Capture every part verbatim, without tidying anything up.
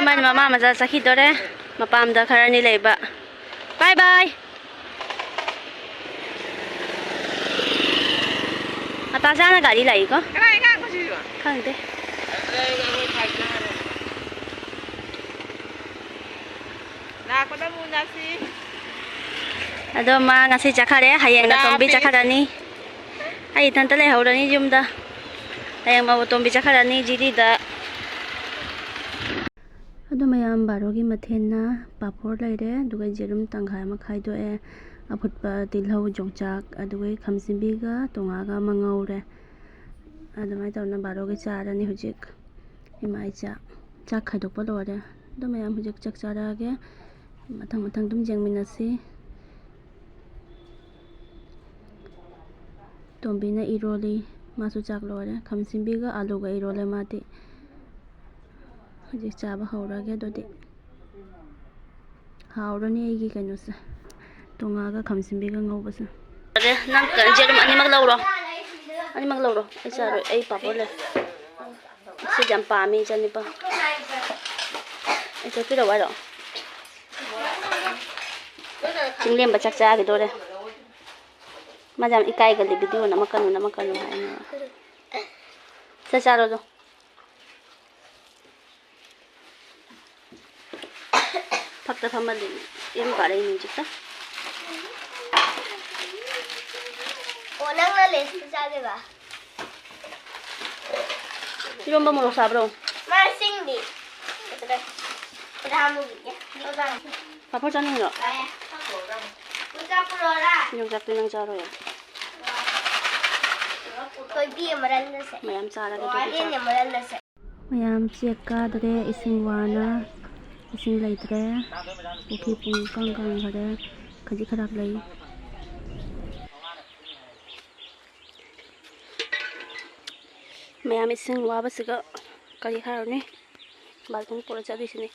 ꯃꯥꯅ ꯃꯃꯥ ꯃꯆꯥ ꯆꯠꯈꯤꯗꯣꯔꯦ꯫ ꯃꯄꯥꯝꯗ ꯈꯔꯅꯤ ꯂꯩꯕ꯫ ꯕꯥꯏ ꯕꯥꯏ꯫ ꯅꯇꯥꯁꯥꯅ ꯒꯥꯔꯤ ꯂꯥꯛꯏꯀꯣ꯫ ꯀꯅꯥꯏ ꯑꯉꯥꯡꯅꯣ ꯁꯤꯕꯣ? ꯈꯪꯗꯦ꯫ ꯂꯥꯛꯄꯗ ꯃꯨꯟꯅꯁꯤ꯫ ꯑꯗꯣ ꯃꯥ ꯉꯁꯤ ꯆꯠꯈꯔꯦ, ꯍꯌꯦꯡ ꯅꯇꯣꯝꯕꯤ ꯆꯠꯈꯔꯅꯤ꯫ ꯑꯩ ꯏꯊꯟꯇ ꯂꯩꯍꯧꯔꯅꯤ ꯌꯨꯝꯗ꯫ ꯍꯌꯦꯡ ꯃꯧ ꯑꯇꯣꯝꯕꯤ ꯆꯠꯈꯔꯅꯤ ꯖꯤꯔꯤꯗ꯫ ꯑꯗꯣ ꯃꯌꯥꯝ ꯕꯥꯔꯣꯒꯤ ꯃꯊꯦꯜꯅ ꯄꯥꯐꯣꯔ ꯂꯩꯔꯦ, ꯑꯗꯨꯒ ꯌꯦꯔꯨꯝ ꯇꯪꯈꯥꯏ ꯑꯃ ꯈꯥꯏꯗꯣꯛꯑꯦ, ꯑꯐꯨꯠꯄ ꯇꯤꯜꯍꯧ, ꯌꯣꯡꯆꯥꯛ, ꯑꯗꯨꯒ ꯈꯥꯃꯦꯟ ꯑꯁꯤꯟꯕꯤꯒ ꯇꯣꯉꯥꯒ ꯑꯃ ꯉꯧꯔꯦ꯫ ꯑꯗꯨꯃꯥꯏꯅ ꯇꯧꯗꯅ ꯕꯥꯔꯣꯒꯤ ꯆꯥꯔꯅꯤ ꯍꯧꯖꯤꯛ꯫ ꯏꯃꯥ ꯏꯆꯥ ꯆꯥꯛ ꯈꯥꯏꯗꯣꯛꯄ ꯂꯣꯏꯔꯦ꯫ ꯑꯗꯣ ꯃꯌꯥꯝ ꯍꯧꯖꯤꯛ ꯆꯥꯛ ꯆꯥꯔꯛꯑꯒꯦ꯫ ꯃꯊꯪ ꯃꯊꯪ ꯑꯗꯨꯝ ꯌꯦꯡꯃꯤꯟꯅꯁꯤ꯫ ꯇꯣꯝꯕꯤꯅ ꯏꯔꯣꯜꯂꯤ꯫ ꯃꯥꯁꯨ ꯆꯥꯛ ꯂꯣꯏꯔꯦ꯫ ꯈꯥꯃꯦꯟ ꯑꯁꯤꯟꯕꯤꯒ ꯑꯥꯂꯨꯒ ꯏꯔꯣꯜꯂꯦ ꯃꯥꯗꯤ꯫ ꯍꯧꯖꯤꯛ ꯆꯥꯕ ꯍꯧꯔꯒꯦ ꯑꯗꯨꯗꯤ꯫ ꯍꯥꯎꯔꯅꯤ ꯑꯩꯒꯤ ꯀꯩꯅꯣꯁꯦ, ꯇꯣꯉꯥꯒ ꯈꯥꯃꯦꯟ ꯑꯁꯤꯟꯕꯤꯒ ꯉꯧꯕꯁꯦ꯫ ꯑꯗꯩ ꯅꯪ ꯀꯩꯅꯣ, ꯌꯦꯔꯨꯝ ꯑꯅꯤꯃꯛ ꯂꯧꯔꯣ, ꯑꯅꯤꯃꯛ ꯂꯧꯔꯣ꯫ ꯑꯩ ꯆꯥꯔꯣꯏ, ꯑꯩ ꯄꯥꯐꯣꯔ ꯂꯩ꯫ ꯁꯤꯁꯦ ꯌꯥꯝ ꯄꯥꯝꯃꯤ ꯏꯆꯥꯅꯤꯄꯥ꯫ ꯑꯩ ꯆꯠꯄꯤꯔꯛꯑꯣ ꯍꯥꯏꯔꯣ? ꯆꯤꯡꯂꯦꯝꯕ ꯆꯥꯛ ꯆꯥꯈꯤꯗꯣꯔꯦ꯫ ꯃꯥꯁꯦ ꯌꯥꯝ ꯏꯀꯥꯏꯒꯜꯂꯤ, ꯚꯤꯗꯤꯑꯣ ꯅꯝꯃꯛꯀꯅꯨ, ꯅꯝꯃꯛꯀꯅꯨ ꯍꯥꯏꯅ꯫ ꯆꯥꯛ ꯆꯥꯔꯣ ꯑꯗꯣ꯫ ꯐꯛꯇ ꯐꯝꯍꯜꯂꯤꯅꯦ꯫ ꯏꯔꯨ ꯀꯥꯔꯛꯏꯅꯦ ꯍꯧꯖꯤꯛꯇ꯫ ꯑꯣ, ꯅꯪꯅ ꯂꯦꯁꯇ ꯆꯥꯗꯣꯏꯕ? ꯏꯔꯣꯝꯕ ꯃꯣꯔꯣꯛ ꯁꯥꯕ꯭ꯔꯣ? ꯃꯥ ꯆꯤꯡꯗꯤ꯫ ꯄꯥꯐꯣꯔ ꯆꯥꯅꯤꯡꯉꯤꯔꯣ? ꯌꯣꯡꯆꯥꯛ ꯄꯨꯔꯛꯑꯣꯔꯥ? ꯌꯣꯡꯆꯥꯛꯇꯤ ꯅꯪ ꯆꯥꯔꯣꯏ꯫ ꯊꯣꯏꯕꯤ ꯑꯃ ꯂꯩꯔꯁꯦ꯫ ꯃꯌꯥꯝ ꯆꯥꯔꯒ ꯑꯗꯨꯗꯤ ꯆꯥ-, ꯌꯦꯟ ꯑꯃ ꯂꯩꯔꯁꯦ꯫ ꯃꯌꯥꯝ ꯆꯦꯛ ꯀꯥꯗ꯭ꯔꯦ, ꯏꯁꯤꯡ ꯋꯥꯅ꯫ ꯏꯁꯤꯡ ꯂꯩꯇ꯭ꯔꯦ꯫ ꯄꯨꯈ꯭ꯔꯤ ꯄꯨꯡ ꯀꯪ ꯀꯪꯈ꯭ꯔꯦ꯫ ꯈꯖꯤꯛ ꯈꯔꯥꯛ ꯂꯩ꯫ ꯃꯌꯥꯝ ꯏꯁꯤꯡ ꯋꯥꯕꯁꯤꯒ ꯀꯔꯤ ꯍꯥꯏꯔꯨꯅꯤ? ꯕꯥꯜꯇꯤꯟ ꯄꯨꯔ ꯆꯠꯂꯤꯁꯤꯅꯤ꯫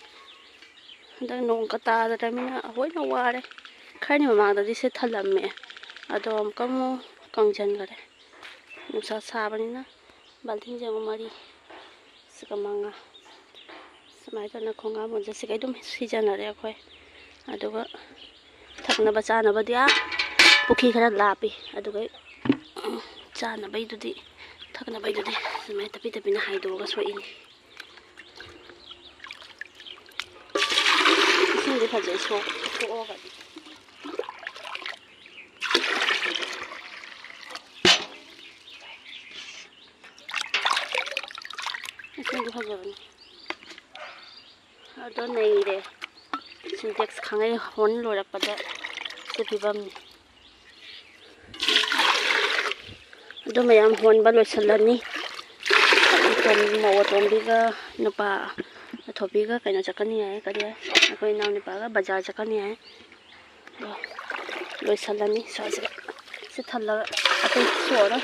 ꯍꯟꯗꯛ ꯅꯣꯡꯒ ꯇꯥꯗ꯭ꯔꯃꯤꯅ ꯑꯩꯈꯣꯏꯅ ꯋꯥꯔꯦ꯫ ꯈꯔꯅꯤ ꯃꯃꯥꯡꯗꯗꯤ ꯁꯦ ꯊꯜꯂꯝꯃꯦ, ꯑꯗꯣ ꯑꯃꯨꯛꯀ ꯑꯃꯨꯛ ꯀꯪꯁꯤꯟꯈꯔꯦ꯫ ꯅꯨꯡꯁꯥ ꯁꯥꯕꯅꯤꯅ꯫ ꯕꯥꯜꯇꯤꯟꯁꯦ ꯑꯃꯨꯛ ꯃꯔꯤ, ꯁꯤꯒ ꯃꯉꯥ꯫ ꯁꯨꯃꯥꯏꯅ ꯇꯧꯗꯅ ꯈꯣꯡꯒꯥꯝ ꯃꯣꯟꯖꯠꯁꯤꯒ ꯑꯗꯨꯝ ꯁꯤꯖꯤꯟꯅꯔꯦ ꯑꯩꯈꯣꯏ꯫ ꯑꯗꯨꯒ ꯊꯛꯅꯕ ꯆꯥꯅꯕꯗꯤ ꯑꯥ ꯄꯨꯈ꯭ꯔꯤ ꯈꯔ ꯂꯥꯞꯄꯤ꯫ ꯑꯗꯨꯒ ꯆꯥꯅꯕꯩꯗꯨꯗꯤ, ꯊꯛꯅꯕꯩꯗꯨꯗꯤ ꯁꯨꯃꯥꯏꯅ ꯇꯞꯄꯤ ꯇꯞꯄꯤꯅ ꯍꯥꯏꯗꯣꯛꯑꯒ ꯁꯣꯛꯏꯅꯤ꯫ ꯏꯁꯤꯡꯗꯤ ꯐꯖꯩ ꯁꯣꯛ-, ꯁꯣꯛꯑꯒꯗꯤ꯫ ꯏꯁꯤꯡꯗꯤ ꯐꯖꯕꯅꯤ꯫ ꯑꯗꯣ ꯅꯩꯔꯦ꯫ ꯁꯤꯟꯇꯦꯛꯁ ꯈꯥꯡꯉꯩ ꯍꯣꯟ ꯂꯣꯏꯔꯛꯄꯗ ꯁꯤ ꯐꯤꯕꯝꯅꯤ꯫ ꯑꯗꯨ ꯃꯌꯥꯝ ꯍꯣꯟꯕ ꯂꯣꯏꯁꯤꯜꯂꯅꯤ꯫ ꯑꯩꯈꯣꯏ ꯃꯧ ꯑꯇꯣꯝꯕꯤꯒ ꯅꯨꯄꯥ ꯑꯊꯣꯞꯄꯤꯒ ꯀꯩꯅꯣ ꯆꯠꯀꯅꯤ ꯍꯥꯏ, ꯀꯔꯤ ꯍꯥꯏ, ꯑꯩꯈꯣꯏ ꯏꯅꯥꯎ ꯅꯨꯄꯥꯒ ꯕꯖꯥꯔ ꯆꯠꯀꯅꯤ ꯍꯥꯏ꯫ ꯑꯗꯣ ꯂꯣꯏꯁꯤꯜꯂꯅꯤ ꯁ꯭ꯋꯥꯏꯁꯤꯗ꯫ ꯁꯤ ꯊꯜꯂꯒ ꯑꯇꯩ ꯁꯣꯛꯑꯔꯣꯏ꯫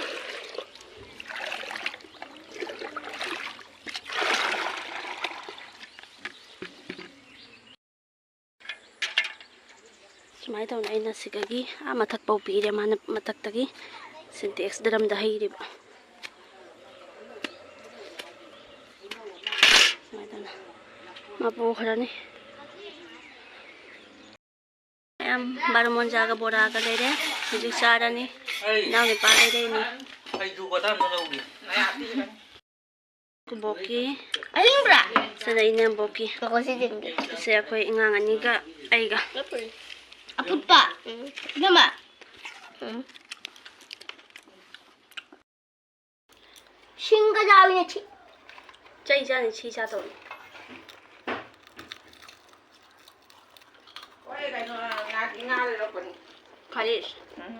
ꯁꯨꯃꯥꯏꯅ ꯇꯧꯅ ꯑꯩꯅ ꯁꯤꯗꯒꯤ ꯑꯥ ꯃꯊꯛ ꯐꯥꯎ ꯄꯤꯔꯦ, ꯃꯥꯅ ꯃꯊꯛꯇꯒꯤ ꯁꯤꯟꯇꯦꯛꯁ ꯗ꯭ꯔꯝꯗ ꯍꯩꯔꯤꯕ꯫ ꯁꯨꯃꯥꯏꯅ ꯇꯧꯅ ꯃꯥ ꯄꯨꯈ꯭ꯔꯅꯤ꯫ ꯃꯌꯥꯝ ꯕꯥꯔꯨ ꯃꯣꯟꯖꯥꯒ ꯕꯣꯔꯥꯒ ꯂꯩꯔꯦ꯫ ꯍꯧꯖꯤꯛ ꯆꯥꯔꯅꯤ꯫ ꯏꯅꯥꯎꯅꯨꯄꯥ ꯂꯩꯔꯛꯏꯅꯤ꯫ ꯑꯩꯁꯨ ꯕꯣꯇꯜ ꯑꯃ ꯂꯧꯒꯦ꯫ ꯀꯨꯕꯣꯛꯀꯤ꯫ ꯑꯍꯤꯡꯕ꯭ꯔꯥ? ꯁꯤꯅ ꯏꯅꯦꯝꯕꯣꯛꯀꯤ꯫ ꯉꯥꯏꯈꯣ, ꯁꯤ ꯌꯦꯡꯒꯦ꯫ ꯁꯦ ꯑꯩꯈꯣꯏ ꯑꯉꯥꯡ ꯑꯅꯤꯒ ꯑꯩꯒ꯫ ꯑꯐꯨꯠꯄ꯫ ꯎꯝ꯫ ꯏꯅꯝꯃ꯫ ꯎꯝ꯫ ꯁꯤꯡꯒ ꯌꯥꯎꯏꯅꯦ ꯁꯤ꯫ ꯆꯩ ꯆꯥꯅꯤ ꯁꯤ ꯆꯥꯗꯧꯅꯤ꯫ ꯍꯣꯏ, ꯀꯩꯅꯣ, ꯉꯥ, ꯉꯥ ꯂꯩꯔꯛꯄꯅꯤ꯫ ꯈꯥꯂꯤꯁ꯫ ꯎꯝ,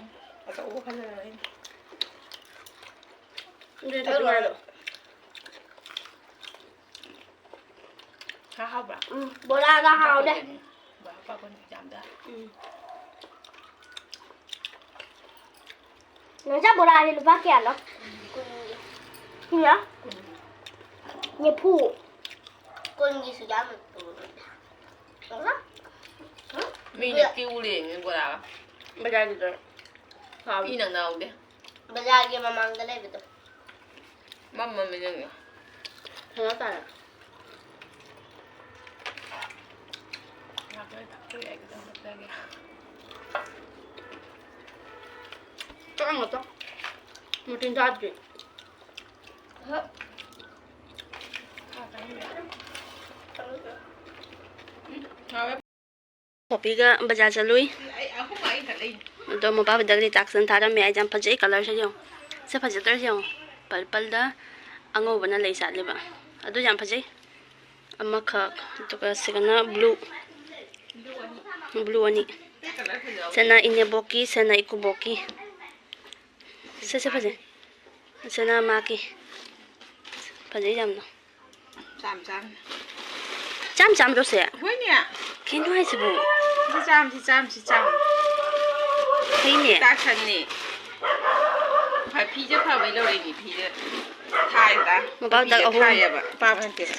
ꯑꯆꯧꯕ ꯈꯔ ꯂꯩꯔꯛꯏꯅꯦ꯫ ꯑꯗꯨꯗꯤ ꯊꯣꯛꯄꯤ ꯉꯥꯗꯣ꯫ ꯈꯔ ꯍꯥꯎꯕ꯭ꯔꯥ? ꯎꯝ, ꯕꯣꯔꯥꯒ ꯍꯥꯎꯔꯦ꯫ ꯕꯣꯔꯥ ꯍꯥꯞꯄꯛꯄꯅꯤ ꯌꯥꯝꯗ꯫ ꯎꯝ꯫ ꯅꯪ ꯆꯥ ꯕꯣꯔꯥꯁꯦ ꯂꯨꯄꯥ ꯀꯌꯥꯅꯣ? ꯀꯨꯟꯒꯤ꯫ ꯀꯌꯥ? ꯀꯨꯟꯒꯤ꯫ ꯅꯤꯐꯨ꯫ ꯀꯨꯟꯒꯤꯁꯨ ꯌꯥꯝ꯫ ꯃꯤꯅ ꯀ꯭ꯌꯨ ꯂꯦꯡꯉꯤ ꯕꯣꯔꯥꯒ꯫ ꯕꯖꯥꯔꯒꯤꯗꯨꯔꯣ? ꯍꯥꯎꯋꯤ꯫ ꯃꯤ ꯅꯪꯅꯍꯧꯗꯦ꯫ ꯕꯖꯥꯔꯒꯤ ꯃꯃꯥꯡꯗ ꯂꯩꯕꯗꯣ꯫ ꯃꯝꯃꯝꯃꯦ ꯅꯪꯒꯤ꯫ ꯀꯩꯅꯣ ꯇꯥꯔꯦ꯫ ꯆꯥꯛ ꯌꯥꯝ ꯆꯥꯎ꯫ ꯃꯨꯇꯤꯟ ꯆꯥꯗ꯭ꯔꯤ꯫ ꯄꯣꯄꯤꯒ ꯕꯖꯥꯔ ꯆꯠꯂꯨꯏ꯫ ꯑꯗꯣ ꯃꯄꯥ ꯍꯣꯏꯗꯒꯗꯤ ꯇꯥꯛꯁꯟ ꯊꯥꯔꯝꯃꯦ꯫ ꯑꯩꯁꯦ ꯌꯥꯝ ꯐꯖꯩ, ꯀꯂꯔꯁꯦ ꯌꯦꯡꯉꯣ꯫ ꯁꯦ ꯐꯖꯗ꯭ꯔꯁꯦ ꯌꯦꯡꯉꯣ꯫ ꯄꯔꯄꯜꯗ ꯑꯉꯧꯕꯅ ꯂꯩ ꯁꯥꯠꯂꯦꯕ꯫ ꯑꯗꯨ ꯌꯥꯝ ꯐꯖꯩ꯫ ꯑꯃꯈꯛ, ꯑꯗꯨꯒ ꯁꯤꯒꯅ ꯕ꯭ꯂꯨ, ꯕ꯭ꯂꯨ ꯑꯅꯤ꯫ ꯁꯤꯅ ꯏꯅꯦꯕꯣꯛꯀꯤ, ꯁꯤꯅ ꯏꯀꯨꯕꯣꯛꯀꯤ꯫ ꯁꯦ, ꯁꯦ, ꯐꯖꯩ꯫ ꯁꯤꯅ ꯃꯥꯒꯤ꯫ ꯐꯖꯩ ꯌꯥꯝꯅ꯫ ꯆꯥꯝ ꯆꯥꯝ꯫ ꯆꯥꯝ ꯆꯥꯝꯔꯣ ꯁꯦ? ꯍꯣꯏꯅꯦ꯫ ꯀꯩꯅꯣ ꯍꯥꯏꯁꯤꯕꯨ? ꯁꯤ ꯆꯥꯝ, ꯁꯤ ꯆꯥꯝ, ꯁꯤ ꯆꯥꯝ꯫ ꯐꯩꯅꯦ꯫ ꯇꯥꯛꯁꯟꯅꯤ꯫ ꯐ-, ꯐꯤꯁꯦ ꯐꯕꯩ ꯂꯧꯔꯛꯏꯅꯤ, ꯐꯤꯁꯦ ꯊꯥꯏꯗ꯫ ꯃꯄꯥꯛꯇ ꯅꯨꯄꯤꯁꯦ ꯑꯍꯨꯝ꯫ ꯊꯥꯏꯌꯦꯕ, ꯑꯄꯥꯕ ꯅꯠꯇꯦꯕ꯫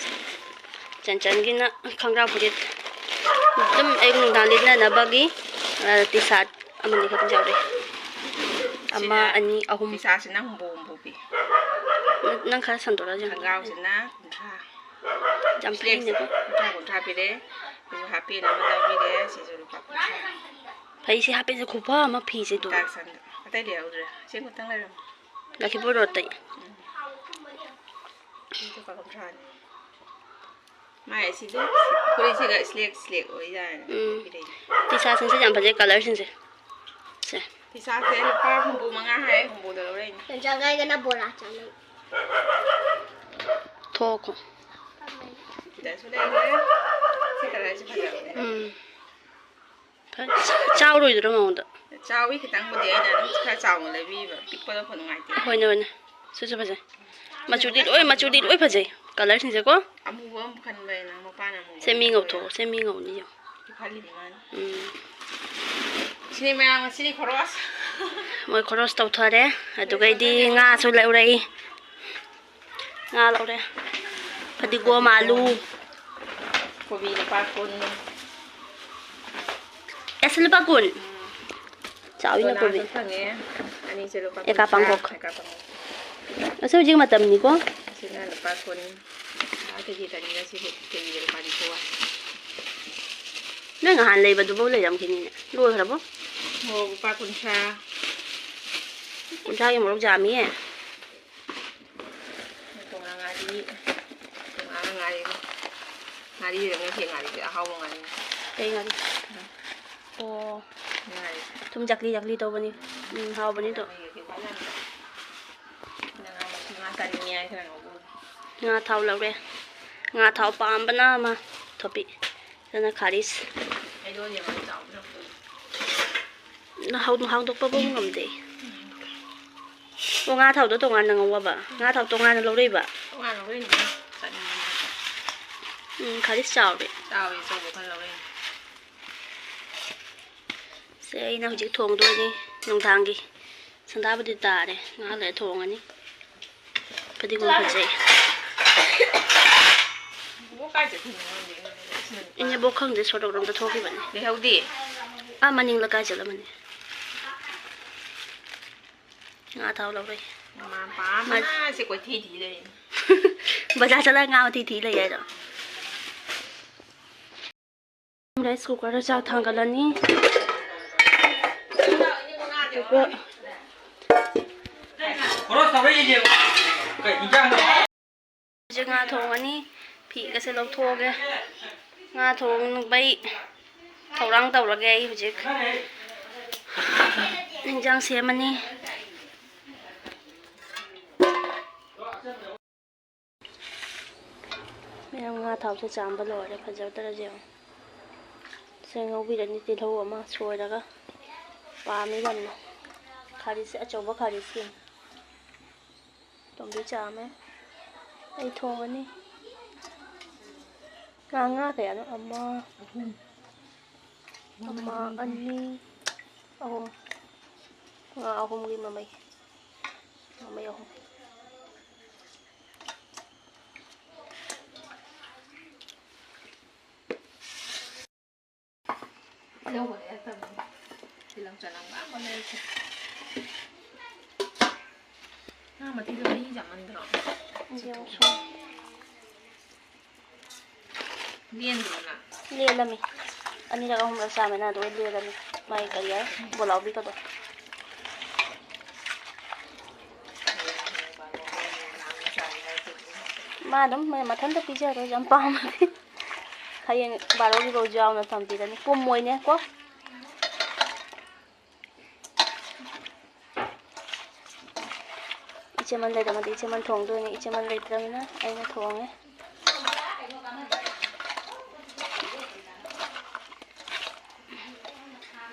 ꯆꯟꯆꯟꯒꯤꯅ ꯈꯪꯒ꯭ꯔꯥꯎ ꯐꯨꯔꯤꯠ꯫ ꯑꯗꯨꯝ ꯑꯌꯨꯛ ꯅꯨꯡꯗꯥꯡ ꯂꯤꯠꯅꯅꯕꯒꯤ, ꯑ, ꯇꯤ ꯁꯥꯔꯠ ꯑꯃꯅꯤ ꯈꯛꯇꯪ ꯌꯥꯎꯔꯛꯑꯦ꯫ ꯑꯃ, ꯁꯤꯅ ꯑꯅꯤ, ꯑꯍꯨꯝ꯫ ꯇꯤ ꯁꯥꯔꯠꯁꯤꯅ ꯍꯨꯝꯐꯨ ꯍꯨꯝꯐꯨ ꯄꯤ꯫ ꯅꯪ, ꯅꯪ ꯈꯔ ꯁꯟꯗꯣꯔꯛꯑꯣ ꯌꯦꯡꯉꯣ꯫ ꯈꯪꯒ꯭ꯔꯥꯎꯁꯤꯅ ꯀꯨꯟꯊ꯭ꯔꯥ꯫ ꯌꯥꯝ ꯐꯩꯅꯦꯀꯣ꯫ ꯀꯨꯟꯊ꯭ꯔꯥ, ꯀꯨꯟꯊ꯭ꯔꯥ ꯄꯤꯔꯦ꯫ ꯁꯤꯁꯨ ꯍꯥꯞꯄꯦꯟ ꯑꯃ ꯂꯧꯕꯤꯔꯦ꯫ ꯁꯤꯁꯨ ꯂꯨꯄꯥ ꯀꯨꯟꯊ꯭ꯔꯥ꯫ ꯐꯩꯁꯦ, ꯍꯥꯞꯄꯦꯟꯁꯦ ꯈꯨꯐ ꯑꯃ ꯐꯤꯁꯦ ꯑꯗꯨ꯫ ꯇꯥꯛꯁꯟꯗ꯫ ꯑꯇꯩ ꯂꯩꯍꯧꯗ꯭ꯔꯦ꯫ ꯁꯤ ꯈꯛꯇꯪ ꯂꯩꯔꯝꯃꯦ꯫ ꯂꯛꯈꯤꯄꯨꯔ ꯔꯣꯗꯇꯩ꯫ ꯎꯝ꯫ ꯁꯤ ꯂꯨꯄꯥ ꯀꯨꯟꯊ꯭ꯔꯥꯅꯤ꯫ ꯃꯥꯏ ꯑꯁꯤꯗꯤ ꯐꯨꯔꯤꯠꯁꯤꯒ ꯁ꯭ꯂꯦꯛ ꯁ꯭ꯂꯦꯛ ꯑꯣꯏ ꯌꯥꯔꯦꯅꯦ꯫ ꯎꯝ꯫ ꯄꯤꯔꯛꯏꯅꯦ꯫ ꯇꯤ ꯁꯥꯔꯠꯁꯤꯡꯁꯦ ꯌꯥꯝ ꯐꯖꯩ, ꯀꯂꯔꯁꯤꯡꯁꯦ꯫ ꯁꯦ꯫ ꯇꯤ ꯁꯥꯔꯠꯁꯦ ꯂꯨꯄꯥ ꯍꯨꯝꯐꯨ ꯃꯉꯥ ꯍꯥꯏ, ꯍꯨꯝꯐꯨꯗ ꯂꯧꯔꯛꯏꯅꯦ꯫ ꯆꯟꯆꯟꯒ ꯑꯩꯒꯅ ꯕꯣꯔꯥ ꯆꯥꯅꯩ꯫ ꯊꯣꯛꯈꯣ꯫ ꯁꯤꯗꯁꯨ ꯂꯩꯔꯦ꯫ ꯁꯤ ꯀꯂꯔꯁꯤ ꯐꯖꯕꯅꯦ꯫ ꯎꯝ꯫ ꯐ-, ꯆꯥꯎꯔꯣꯏꯗ꯭ꯔꯣ ꯃꯉꯣꯟꯗ? ꯆꯥꯎꯋꯤ ꯈꯤꯇꯪꯕꯨꯗꯤ, ꯑꯩꯅ ꯑꯗꯨꯝ ꯈꯔ ꯆꯥꯎꯅ ꯂꯩꯕꯤꯕ, ꯄꯤꯛꯄꯗꯣ ꯈꯔ ꯅꯨꯡꯉꯥꯏꯇꯦ꯫ ꯍꯣꯏꯅꯦ, ꯍꯣꯏꯅꯦ꯫ ꯁꯤꯁꯨ ꯐꯖꯩ꯫ ꯃꯆꯨꯗꯤ ꯂꯣꯏ, ꯃꯆꯨꯗꯤ ꯂꯣꯏ ꯐꯖꯩ꯫ ꯀꯂꯔꯁꯤꯡꯁꯦꯀꯣ꯫ ꯑꯃꯨꯕ ꯑꯃ ꯈꯟꯕ ꯑꯩꯅ, ꯃꯄꯥꯟ ꯑꯃꯨꯕ ꯁꯦ ꯃꯤ ꯈꯟꯕ ꯉꯧꯊꯣꯛꯑꯣ, ꯁꯦ ꯃꯤ ꯉꯧꯅꯤ ꯌꯦꯡꯉꯣ꯫ ꯁꯤ ꯈꯜꯂꯤꯅꯤ ꯃꯥꯅ꯫ ꯎꯝ꯫ ꯁꯤꯅꯤ ꯃꯌꯥꯝ ꯉꯁꯤꯗꯤ ꯈꯣꯔꯣꯁ꯫ ꯃꯣꯏ ꯈꯣꯔꯣꯁ ꯇꯧꯊꯔꯦ꯫ ꯑꯗꯨꯒꯩꯗꯤ ꯉꯥꯁꯨ ꯂꯧꯔꯛꯏ꯫ ꯉꯥ ꯂꯧꯔꯦ꯫ ꯐꯗꯤꯒꯣꯝ, ꯑꯥꯂꯨ꯫ ꯀꯣꯕꯤ ꯂꯨꯄꯥ ꯀꯨꯟ꯫ ꯑꯦꯁ, ꯂꯨꯄꯥ ꯀꯨꯟ꯫ ꯎꯝ꯫ ꯆꯥꯎꯋꯤꯅ ꯀꯣꯕꯤ꯫ ꯆꯅꯥꯁꯨ ꯐꯪꯉꯦ꯫ ꯑꯅꯤꯁꯦ ꯂꯨꯄꯥ ꯑꯦꯀꯥ ꯀꯨꯟꯊ꯭ꯔꯥ, ꯄꯥꯡꯈꯣꯛ꯫ ꯑꯦꯀꯥ ꯄꯥꯡꯈꯣꯛ꯫ ꯑꯁꯤ ꯍꯧꯖꯤꯛ ꯃꯇꯝꯅꯤꯀꯣ꯫ ꯑꯁꯤꯅ ꯂꯨꯄꯥ ꯀꯨꯟ꯫ ꯑꯥ, ꯀꯦꯖꯤ ꯆꯅꯤꯒ ꯁꯤꯕꯨ ꯀꯦꯖꯤꯗ ꯂꯨꯄꯥ ꯅꯤꯐꯨ ꯍꯥꯏ꯫ ꯅꯣꯏ ꯅꯍꯥꯟ ꯂꯩꯕꯗꯨꯐꯥꯎ ꯂꯩꯔꯝꯈꯤꯅꯤꯅꯦ꯫ ꯂꯣꯏꯈ꯭ꯔꯕꯣ? ꯃꯣꯔꯣꯛ ꯂꯨꯄꯥ ꯀꯨꯟꯊ꯭ꯔꯥ꯫ ꯀꯨꯟꯊ꯭ꯔꯥꯒꯤ ꯃꯣꯔꯣꯛ ꯌꯥꯝꯃꯤꯌꯦ꯫ ꯇꯣꯉꯥꯟ ꯉꯥꯔꯤ꯫ ꯇꯣꯉꯥꯟꯅ ꯉꯥꯔꯤ꯫ ꯉꯥꯔꯤꯗ ꯉꯁꯤ ꯉꯥꯔꯤꯁꯦ ꯑꯍꯥꯎꯕ ꯉꯥꯔꯤ꯫ ꯀꯩ ꯉꯥꯔꯤ? ꯑꯣ꯫ ꯉꯥꯔꯤ꯫ ꯊꯨꯝ ꯖꯥꯛꯂꯤ ꯖꯥꯛꯂꯤ ꯇꯧꯕꯅꯤ꯫ ꯎꯝ, ꯍꯥꯎꯕꯅꯤ ꯑꯗꯣ꯫ ꯉꯥ ꯃꯍꯤ ꯀꯩꯀꯩ ꯐꯖꯅ ꯉꯥ ꯃꯍꯤ, ꯉꯥ ꯆꯥꯅꯤꯡꯉꯦ ꯍꯥꯏ ꯈꯔ ꯉꯧꯕ꯫ ꯉꯥ ꯊꯥꯎ ꯂꯧꯔꯦ꯫ ꯉꯥ ꯊꯥꯎ ꯄꯥꯝꯕꯅ ꯑꯃ ꯊꯣꯛꯄꯤ꯫ ꯑꯗꯨꯅ ꯈꯥꯔꯤꯁ꯫ ꯑꯩꯗꯣ ꯌꯦꯡꯉꯣ ꯆꯥꯎꯕꯗꯣ꯫ ꯍꯥꯎ-, ꯍꯥꯎꯗꯣꯛꯄꯕꯨ ꯉꯝꯗꯦ꯫ ꯑꯣ, ꯉꯥ ꯊꯥꯎꯗꯣ ꯇꯣꯉꯥꯟꯅ ꯉꯧꯋꯕ? ꯉꯥ ꯊꯥꯎ ꯇꯣꯉꯥꯟꯅ ꯂꯧꯔꯛꯏꯕ? ꯇꯣꯉꯥꯟꯅ ꯂꯧꯔꯛꯏꯅꯤ꯫ ꯆꯥꯅꯤꯡꯕꯅꯤ꯫ ꯎꯝ, ꯈꯥꯔꯤꯁ ꯆꯥꯎꯔꯦ꯫ ꯆꯥꯎꯔꯦ, ꯑꯆꯧꯕ ꯈꯔ ꯂꯧꯔꯛꯏꯅꯤ꯫ ꯁꯦ, ꯑꯩꯅ ꯍꯧꯖꯤꯛ ꯊꯣꯡꯗꯣꯏꯅꯤ ꯅꯨꯡꯗꯥꯡꯒꯤ꯫ ꯁꯟꯗꯥꯕꯨꯗꯤ ꯇꯥꯔꯦ, ꯉꯥꯏꯍꯥꯛ ꯂꯩꯔ ꯊꯣꯡꯉꯅꯤ꯫ ꯐꯗꯤꯒꯣꯝ ꯐꯖꯩ꯫ ꯕꯣꯛ ꯀꯥꯏ ꯆꯠꯈꯤꯅꯣ ꯈꯪꯗꯦ, ꯏꯅꯦꯕꯣꯛ ꯈꯪꯗꯦ, ꯁꯣꯔꯣꯛꯂꯣꯝꯗ ꯊꯣꯛꯈꯤꯕꯅꯤ꯫ ꯂꯩꯍꯧꯗꯦ꯫ ꯑꯥ, ꯃꯅꯤꯡ ꯂꯩꯀꯥꯏ ꯆꯠꯂꯝꯃꯅꯤ꯫ ꯉꯥ ꯊꯥꯎ ꯂꯧꯔꯦ꯫ ꯃꯃꯥ ꯃꯄꯥ ꯃꯥ-, ꯑꯃꯅ ꯁꯤ ꯀꯣꯏꯊꯤ ꯊꯤ ꯂꯩꯔꯤꯅꯤ꯫ ꯕꯖꯥꯔ ꯆꯠꯂꯒ ꯉꯥ ꯃꯊꯤ ꯊꯤ ꯂꯩ ꯍꯥꯏꯗꯣ꯫ ꯔꯥꯏꯁ ꯀꯨꯀꯔꯗ ꯆꯥꯛ ꯊꯥꯡꯒꯠꯂꯅꯤ꯫ ꯑꯗꯨꯒ ꯍꯧꯖꯤꯛ ꯉꯥ ꯊꯣꯡꯉꯅꯤ꯫ ꯐꯤꯒꯁꯦ ꯂꯧꯊꯣꯛꯑꯒꯦ꯫ ꯉꯥ ꯊꯣꯡꯕꯩ ꯊꯧꯔꯥꯡ ꯇꯧꯔꯒꯦ ꯑꯩ ꯍꯧꯖꯤꯛ꯫ ꯏꯟꯖꯥꯡ ꯁꯦꯝꯃꯅꯤ꯫ ꯃꯌꯥꯝ ꯉꯥ ꯊꯥꯎꯁꯦ ꯆꯥꯝꯕ ꯂꯣꯏꯔꯦ, ꯐꯖꯗ꯭ꯔꯁꯦ ꯌꯦꯡꯉꯣ꯫ ꯁꯦ ꯉꯧꯕꯤꯔꯅꯤ ꯇꯤꯜꯍꯧ ꯑꯃ ꯁꯣꯏꯔꯒ꯫ ꯄꯥꯝꯃꯤ ꯌꯥꯝꯅ꯫ ꯈꯥꯔꯤꯁꯦ ꯑꯆꯧꯕ ꯈꯥꯔꯤꯁꯦ꯫ ꯇꯣꯝꯕꯤ ꯆꯥꯝꯃꯦ꯫ ꯑꯩ ꯊꯣꯡꯉꯅꯤ꯫ ꯉꯥ, ꯉꯥ ꯀꯌꯥꯅꯣ? ꯑꯃ, ꯑꯍꯨꯝ꯫ ꯑꯃ, ꯑꯅꯤ, ꯑꯍꯨꯝ꯫ ꯉꯥ ꯑꯍꯨꯝꯒꯤ ꯃꯃꯩ꯫ ꯃꯃꯩ ꯑꯍꯨꯝ꯫ ꯇꯤꯜꯍꯧꯒ ꯂꯩꯔꯛꯇꯕꯅꯤ꯫ ꯇꯤꯜꯍꯧ ꯆꯅꯝꯒ ꯑꯝꯕꯧ ꯂꯩꯔꯛꯇꯦ꯫ ꯉꯥ ꯃꯊꯤꯗꯣ ꯃꯍꯤ ꯌꯥꯝꯃꯟꯗ꯭ꯔꯣ? ꯌꯥꯎꯁꯨ꯫ ꯂꯦꯟꯗ꯭ꯔꯣ ꯅꯪ? ꯂꯦꯜꯂꯝꯃꯤ꯫ ꯑꯅꯤꯔꯛ ꯑꯍꯨꯝꯂꯛ ꯆꯥꯃꯤꯅ ꯑꯗꯨꯒ ꯂꯦꯜꯂꯅꯤ꯫ ꯃꯥꯏ ꯀꯔꯤ ꯍꯥꯏ, ꯕꯣꯂꯥꯎꯕꯤꯒꯗꯣ꯫ ꯃꯥ ꯑꯗꯨꯝ ꯃꯊꯟꯇ ꯄꯤꯖꯔꯣꯏ, ꯌꯥꯝ ꯄꯥꯝꯃꯗꯤ꯫ ꯍꯌꯦꯡ ꯕꯥꯔꯣꯒꯤꯐꯥꯎ ꯌꯥꯎꯅ ꯊꯝꯕꯤꯔꯅꯤ꯫ ꯄꯨꯝꯃꯣꯏꯅꯦ ꯀꯣ꯫ ꯏꯆꯦꯃꯟ ꯂꯩꯔꯝꯃꯗꯤ ꯏꯆꯦꯃꯟ ꯊꯣꯡꯗꯣꯏꯅꯤ꯫ ꯏꯆꯦꯃꯟ ꯂꯩꯇ꯭ꯔꯕꯅꯤꯅ ꯑꯩꯅ ꯊꯣꯡꯉꯦ꯫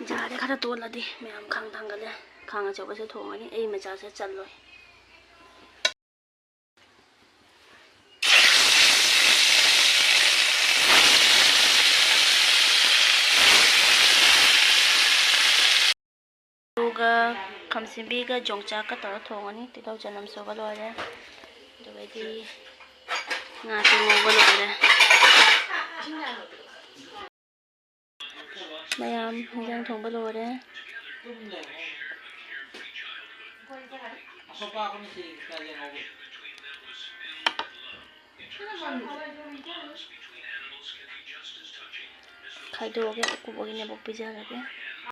ꯌꯥꯔꯦ, ꯈꯔ ꯇꯣꯜꯂꯗꯤ ꯃꯌꯥꯝ ꯈꯥꯡ ꯊꯥꯡꯒꯠꯂꯦ꯫ ꯈꯥꯡ ꯑꯆꯧꯕꯁꯦ ꯊꯣꯡꯉꯅꯤ꯫ ꯑꯩ ꯃꯆꯥꯁꯦ ꯆꯜꯂꯣꯏ꯫ ꯑꯂꯨꯒ ꯈꯥꯃꯦꯟꯁꯤꯟꯕꯤꯒ ꯌꯣꯡꯆꯥꯛꯀ ꯇꯧꯔ ꯊꯣꯡꯉꯅꯤ꯫ ꯇꯤꯜꯍꯧ ꯆꯅꯝ ꯁꯨꯕ ꯂꯣꯏꯔꯦ꯫ ꯑꯗꯨꯒꯩꯗꯤ ꯉꯥꯁꯨ ꯉꯧꯕ ꯂꯣꯏꯔꯦ꯫ ꯃꯌꯥꯝ ꯍꯤꯟꯖꯥꯡ ꯊꯣꯡꯕ ꯂꯣꯏꯔꯦ꯫ ꯈꯥꯏꯗꯣꯛꯑꯒꯦ, ꯀꯨꯀꯨꯕꯣꯛ ꯏꯅꯦꯕꯣꯛ ꯄꯤꯖꯔꯒꯦ꯫